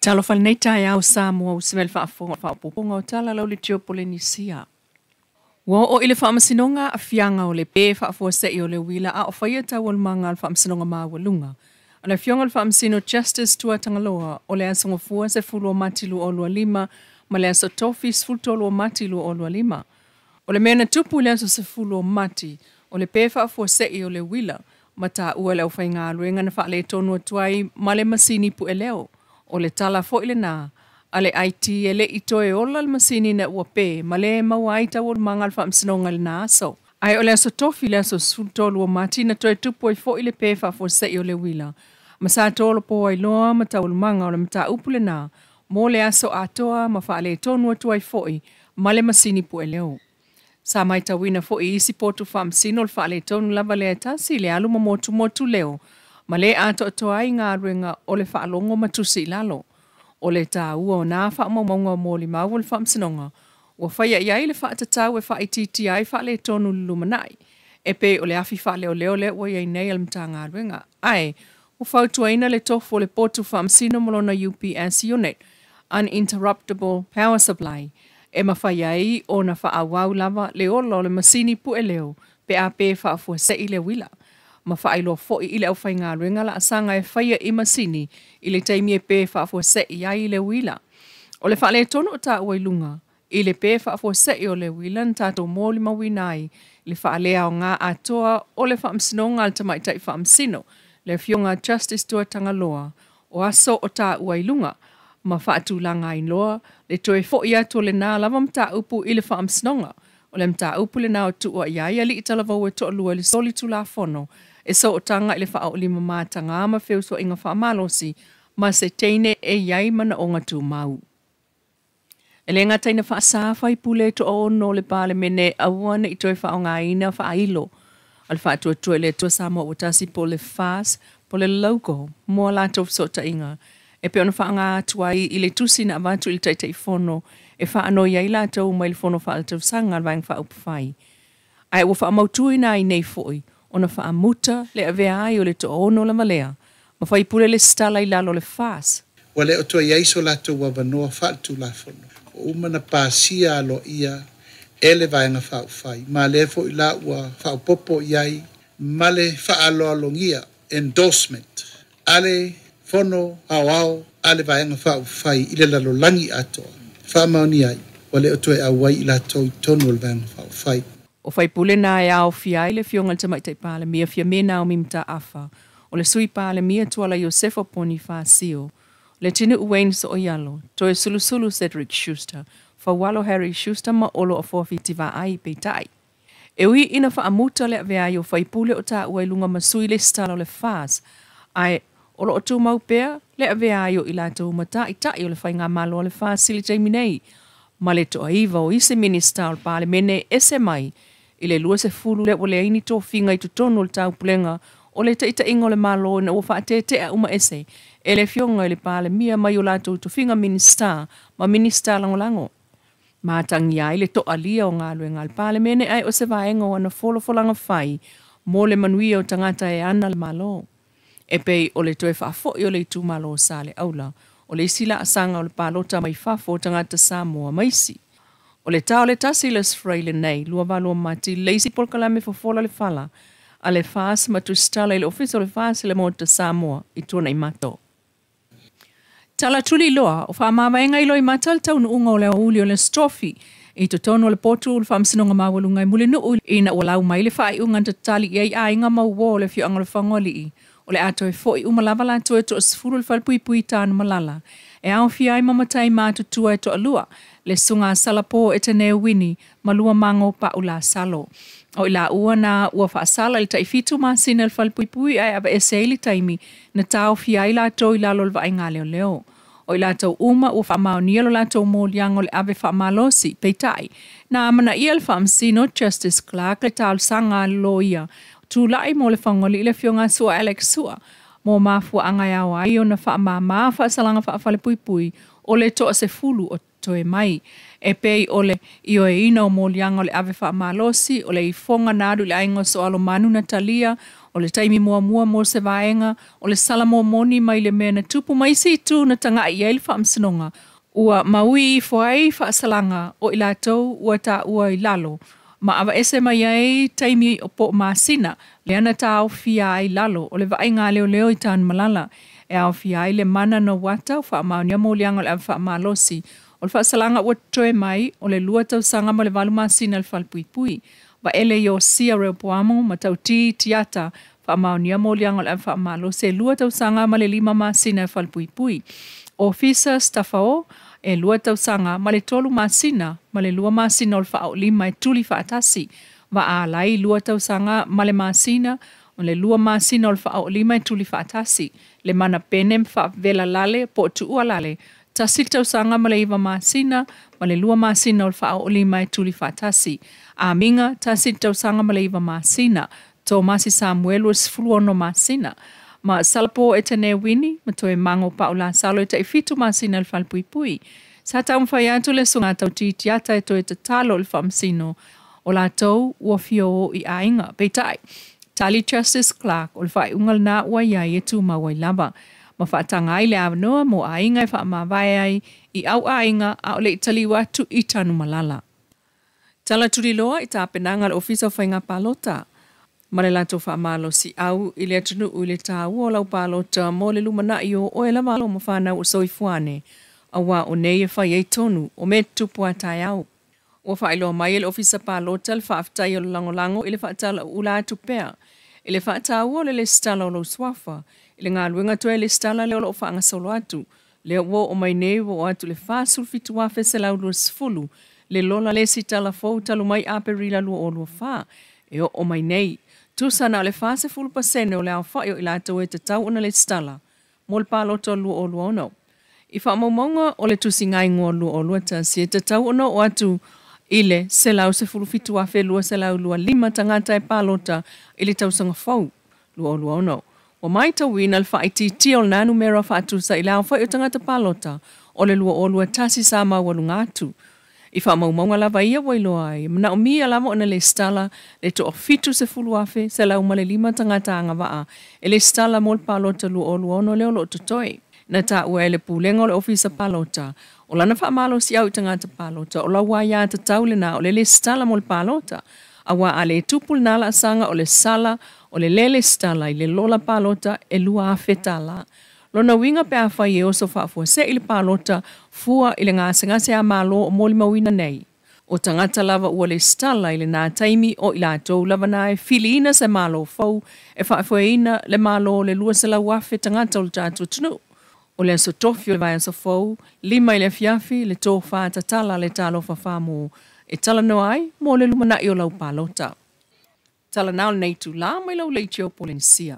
Talofa i lenei taeao Samoa ua se mea le faafofoga o le faaopoopoga o tala lau le tio Polenisia. Ua oo i le faamasinoga aafiaga o le pe faafuasei o le uila a o faia taualumaga a le Faamasinoga Maualuga a le Afioga i le Faamasino Justice Tuatagaloa o le aso Gafua 10 o Mati 2025 ma le aso Tofi 13 o Mati 2025. O le mea na tupu i le aso 10 o Mati, o le pe faafuasei o le uila ma taua e le aufaigaluega na faaletonu atu ai ma le masini pueleo. O le tala foi lena a le IT e le i toe ola le masini ina ua pe ma le maua ai taualumaga a le faamasinoga i lena aso. Ae o le aso Tofi le aso 13 o Mati na toe tupu ai foi le pe faafuasei o le uila ma sa tolopo ai loa ma taualumaga o le mataupu lena mo le aso atoa ma faaletonu atu ai foi ma le masini pueleo. Sa matauina foi i isi potu faamasino le faaletonu lava lea e tasi i le alu ma motumotu leo ma le atoatoa ai galuega o le faalogo ma tusi i lalo. O le taua o na faamaumauga o molimau o le faamasinoga ua faia i ai le faatatau e faaitiitia ai faaletonu i le lumanai, e pei o le afi faaleoleo lea ua i ai nei a le Matagaluega. Ae ua fautuaina le tofu o le potu faamasino ma lona UPS unit, Uninterruptible Power Supply, e mafai ai ona faaauau lava le ola o le masini pueleo pe a pe faafuasei le uila, ma faailoa foi i le aufaigaluega laasaga e faia i masini i le taimi e pe faafuasei ai le uila. O le faaletonu o taua i luga i le pe faafuasei o le uila na tatou molimauina ai le faaleaoga atoa o le faamasinoga a le Tamaitai Faamasino, le Afioga Justice Tuatagaloa, o aso o taua i luga ma faatulaga ai loa le toe foi atu o lena lava mataupu i le faamasinoga. O le mataupu lena o tuua i ai alii talavou e toalua i le solitulafono e sootaga i le faaoolima mataga ma feusuaiga faamalosi ma se teine e i ai manaoga tumau. E le gata ina faasa faipule e toaono o le Palemene aua ne i toe faaaogaina faailo a le Faatuatua i le Atua Samoa ua Tasi po o le FAS po o le logo mo a latou fesootaiga e pei ona faaaoga atu ai i le tusi na avatu i le Taitaifono e faanoi ai latou mai le Fono Faaletausaga a le Vaega Faaupufai. Ae ua faamautuina ai nei foi ona faamuta le avea ai o le toaono lava lea ma faipule lesitala i lalo o le FAS. Ua le o toe i ai so latou avanoa faaletulafono, ua uma ona pasia aloaia e le Vaega Faaupufai, ma lea foi la ua faaopoopo i ai ma le faaaloalogia, endorsement, a le Fono Aoao a le Vaega Faaupufai i le lalolagi atoa, faamaonia ai ua le o toe auai i latou i totonu o le Vaega Faaupufai. O faipule na e aofia ai le Afioga i le Tamaitai Palemia Fiame Naomi Mataafa, o le Sui Palemia Tuala Iosefa Ponifasio, Letinuu Wayne Sooialo, Toesulusulu Cedric Schuster, Faualo Harry Schuster ma Olo Afoa Fitivaai. Peitai, e ui ina faamuta le avea ai o faipule o taua i luga ma sui lesitala o le FAS, ae o lo o tumau pea le avea ai o i latou ma taitai o le faigamalo a le FAS i le taimi nei, ma le toaiva o isi Minisita o le Palemene ese mai i le 20 lea ua leai ni tofiga i totonu o le taupulega o le taitaiga o le Malo ina ua faatetea uma ese e le Afioga i le Palemia mai o latou tofiga Minisita ma Minisita Lagolago. Matagia ai le toalia o galuega a le Palemene ae o se vaega o ana folafolaga fai mo le manuia o tagata e ana le Malo. E pei o le toe faafoi o le itumalo o Saleaula, o le isi laasaga o le palota mai fafo o tagata Samoa ma isi. O le ta o le tasi le Aso Faraile nei, 28 o Mati, le isi polokalame fofola le fala a le FAS ma tusitala i le Ofisa o le FAS i le Maota Samoa i Tuanaimato. Tala tuliloa o faamavaega i Loimata le taunuuga o le aoauli o le Aso Tofi i totonu o le potu o le Faamasinoga Maualuga i Mulinuu ina ua lau mai le faaiuga na tatali i ai aiga ma uo o le afioaga o Lefagoalii o le a toe foi uma lava latou e toasefulu i le falepuipui i Tanumalala e aofia ai ma matai matutua e toalua le susuga a Salapo Eteneu Wini ma Luamago Pau Lasalo. O i laua na ua faasala i le taifitu masina i le falepuipui ae aveese ai le taimi na taofia ai latou i lalo o le vaaiga leoleo. O i latou uma ua faamaonia lo latou moliaga o le ave faamalosi, peitai, na amanaia le faamasino Justice Clark le talosaga a le loia tulai mo Lefagoalii le afioga a Sua Alex Sua mo mafuaaga e ao ai ona faamama faasalaga faafalepuipui o le toasefulu o totoe mai. E pei o le ioeina o moliaga o le ave faamalosi, o le ifoga na alu i le aiga o Soalomanu na talia, o le taimi muamua mo se vaega, o le sala momoni mai le mea na tupu ma isi itu na taga'i i ai le Faamasinoga, ua maui ifo ai faasalaga o i latou ua taua i lalo, ma avaese mai ai taimi o po o masina lea na taofia ai i lalo o le vaaiga a leoleo i Tanumalala, e aofia ai le mana na uata o faamaonia moliaga o le ave faamalosi. O le faasalaga ua totoe mai o le 2 tausaga ma le 8 masina i le falepuipui. Vaele Iosia Reopoamo ma Tauti Tiata faamaonia moliaga o le ave faamalosi e 2 tausaga ma le 5 masina i le falepuipui. Ofisa Stafao e 2 tausaga ma le 3 masina ma le 2 masina o le faaolima e tuli faatasi. Vaalai 2 tausaga ma le masina o le 2 masina o le faaolima e tuli faatasi. Le mana pene faavelalale po o tuualale 1 tausaga ma le 9 masina ma le 2 masina o le faaolima e tuli faatasi. Amiga 1 tausaga ma le 9 masina. Tomasi Samuelu 16 masina. Ma salapo e tene wini, ma toe mango paula salo e tai 7 masina le falepuipui. Sa taumafai atu le susuga Tautitiata e toe tatalo i le Faamasino o latou ua fia o i aiga. Peitai, tali Justice Clark o le faaiuga lena ua i ai e tumau ai lava. Ma faataga ai le avanoa mo aiga e faamavae ai i au aiga a o le i taliu atu i Tanumalala. Tala tuliloa i tapenaga a le Ofisa o Faiga Palota ma le latou faamalosiau i le atunuu i le taua o lau palota mo le lumanai o oe lava alo ma fanau o soifuane, auā o nei e fai ai tonu o mea tutupu a taeao. Ua faailoa mai e le Ofisa Palota le faafetai o le lagolago i le faatalauula atu pea i le faataua o le lesitala o lou suafa i le galuega toe lesitala lea o lo o faagasolo atu. Lea ua oo mai nei ua oo atu i le 47,120 le lola lesitala fou talu mai Aperila 2024 e oo mai nei. Tusa na o le 40% o le aofai o i latou e tatau ona lesitala mo le palota o le 2026. I faamaumauga o le tusiga igoa 2021 e tatau ona oo atu i le 117,225 tagata e palota i le tausaga fou 2026. Ua matauina le faaitiitia o lena numera faatusa i le aofai o tagata palota o le 2021 sa maualuga atu. I faamaumauga lava ia ua iloa ai, e manaomia lava ona lesitala le 170,105 tagata agavaa e lesitala mo le palota 2026 lea o lo o totoe. Na taua e le Pulega o le Ofisa Palota o lana faamalosiau i tagata palota o lau aia tatau lena o le lesitala mo le palota, auā a le tupu lena laasaga o le sala o le lē lesitala i le lola palota e $2,000. Lona uiga pe afai e oso faafuasei le palota fua i le gasegase a Malo o molimauina nei, o tagata lava ua lesitala i lena taimi o i latou lava na e filiina se Malo fou e faafoeina le Malo o le 200,000 tagata o le tatou atunuu. O le aso tofi o le vaiaso fou, 5 i le afiafi, le tofa tatala le talofa famo e talanoa ai mo le lumanai o lau palota. Tala na o lenei itulā mai lau leitio Polenisia.